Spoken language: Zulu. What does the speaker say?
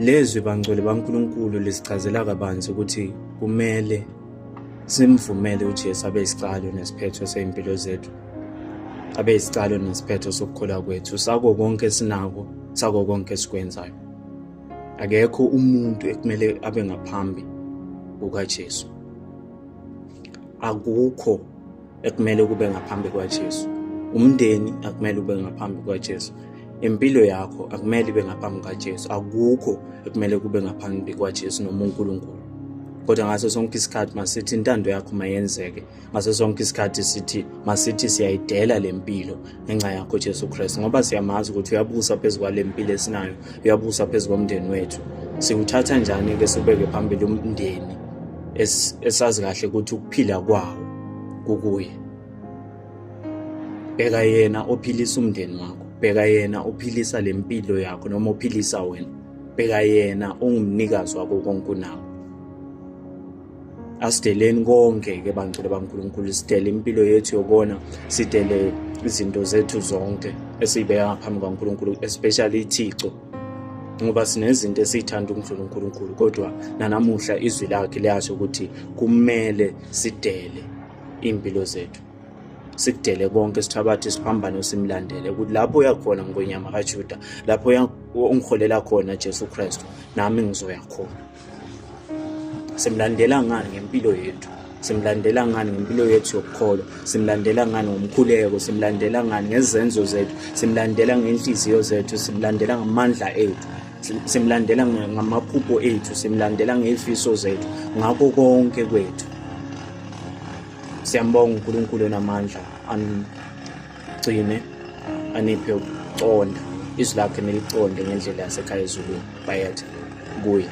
Lezwi bangcwele baNkulunkulu lisichazela kabanzi ukuthi kumele simvumele uJesu abe isicalo nesiphetho sey'mpilo zethu, abe isicalo nesiphetho sokukholwa kwethu, sako konke esinako, sako konke esikwenzayo. Akekho umuntu ekumele abe ngaphambi kukaJesu. Akukho ekumele kube ngaphambi kwaJesu. Umndeni akumele ube ngaphambi kwaJesu. Impilo yakho akumele ibe ngaphambi kwaJesu. Akukho ekumele kube ngaphambi kwaJesu noma uNkulunkulu. Kodwa ngaso sonke isikhathi masithi intando yakho mayenzeke. Ngaso sonke isikhathi sithi masithi siyayidela le mpilo ngenxa yakho Jesu Kristu, ngoba siyamazi ukuthi uyabusa phezu kwale mpilo esinayo, uyabusa phezu komndeni wethu. Siwuthatha njani ke sibeke phambili umndeni esazi kahle ukuthi ukuphila kwawo kukuye? Bheka yena ophilisa umndeni wakho, bheka yena ophilisa le mpilo yakho noma ophilisa wena, bheka yena ongumnikazi wako konke unako. Asideleni konke-ke bangcwele baNkulunkulu, sidele impilo yethu yokona, sidele izinto zethu zonke esiyibeka ngaphambi kwaNkulunkulu, especially ithixo, ngoba sinezinto esiyithanda ukudlula uNkulunkulu. Kodwa nanamuhla izwi lakhe liyasho ukuthi kumele sidele iy'mpilo zethu, sikudele konke, sithabathe isiphambano simlandele, ukuthi lapho uyakhona ngonyama kaJuda, lapho ungiholela khona Jesu Kristu, nami ngizoya khona. Simlandela ngani ngempilo yethu? Simlandela ngani ngempilo yethu yokukholwa? Simlandela ngani ngomkhuleko? Simlandela ngani ngezenzo zethu? Simlandela ngenhliziyo zethu? Simlandela ngamandla ethu? Simlandela ngamaphupho ethu? Simlandela ngezifiso zethu? Ngakho konke kwethu. Siyambonga uNkulunkulu onamandla anigcine, aniphe ukuqonda izwi lakhe, niliqonde ngendlela yasekhaya ezulwini. Bayethe kuye.